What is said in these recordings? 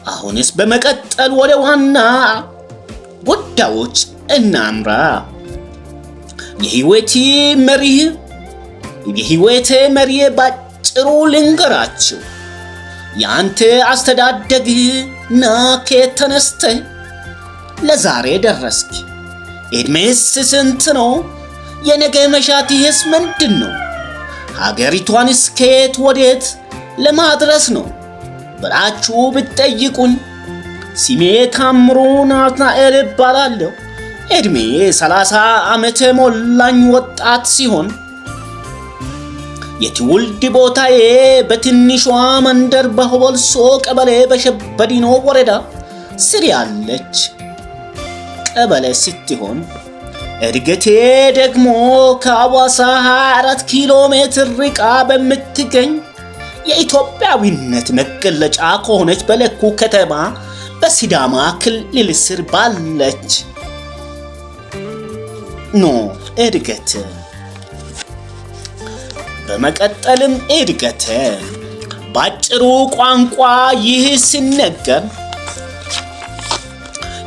አሁንስ በመቀጠል ወደ ዋና ጉዳዮች እናምራ። የህይወቴ መሪህ የህይወቴ መሪ ባጭሩ ልንገራችሁ። የአንተ አስተዳደግህ ና ከየት ተነስተህ ለዛሬ ደረስክ? ዕድሜስ ስንት ነው? የነገ መሻትህስ ምንድን ነው? ሀገሪቷንስ ከየት ወዴት ለማድረስ ነው ብላችሁ ብትጠይቁኝ፣ ስሜ ታምሩ ናትናኤል እባላለሁ። ዕድሜ 30 ዓመት ሞላኝ ወጣት ሲሆን፣ የትውልድ ቦታዬ በትንሿ መንደር በሆበልሶ ቀበሌ በሸበዲኖ ወረዳ ስር ያለች ቀበሌ ስትሆን፣ እድገቴ ደግሞ ከአዋሳ 24 ኪሎ ሜትር ርቃ በምትገኝ የኢትዮጵያዊነት መገለጫ ከሆነች በለኩ ከተማ በሲዳማ ክልል ስር ባለች ነው እድገት። በመቀጠልም እድገት ባጭሩ ቋንቋ ይህ ሲነገር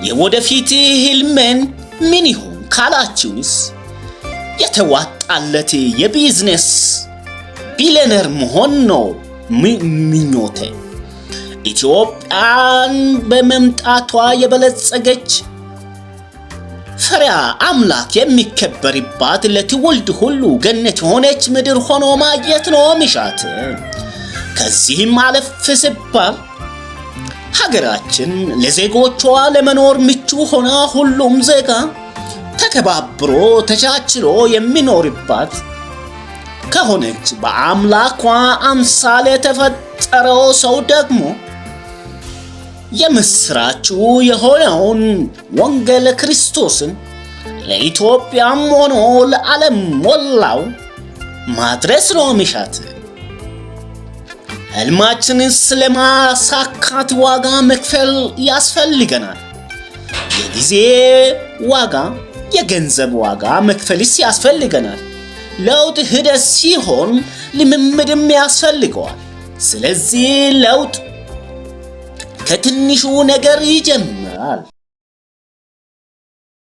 የወደፊት ህልሜን ምን ይሁን ካላችሁንስ፣ የተዋጣለት የቢዝነስ ቢሊየነር መሆን ነው ምኞቴ። ኢትዮጵያን በመምጣቷ የበለጸገች፣ ፈሪሃ አምላክ የሚከበርባት፣ ለትውልድ ሁሉ ገነት የሆነች ምድር ሆኖ ማየት ነው ምሻት። ከዚህም አለፍ ሲባል ሀገራችን ለዜጎቿ ለመኖር ምቹ ሆና ሁሉም ዜጋ ተከባብሮ ተቻችሎ የሚኖርባት ከሆነች፣ በአምላኳ አምሳል የተፈጠረው ሰው ደግሞ የምስራቹ የሆነውን ወንጌል ክርስቶስን ለኢትዮጵያም ሆኖ ለዓለም ሞላው ማድረስ ነው ምሻት። ህልማችንን ስለማሳካት ዋጋ መክፈል ያስፈልገናል። የጊዜ ዋጋ፣ የገንዘብ ዋጋ መክፈልስ ያስፈልገናል። ለውጥ ሂደት ሲሆን ልምምድም ያስፈልገዋል። ስለዚህ ለውጥ ከትንሹ ነገር ይጀምራል።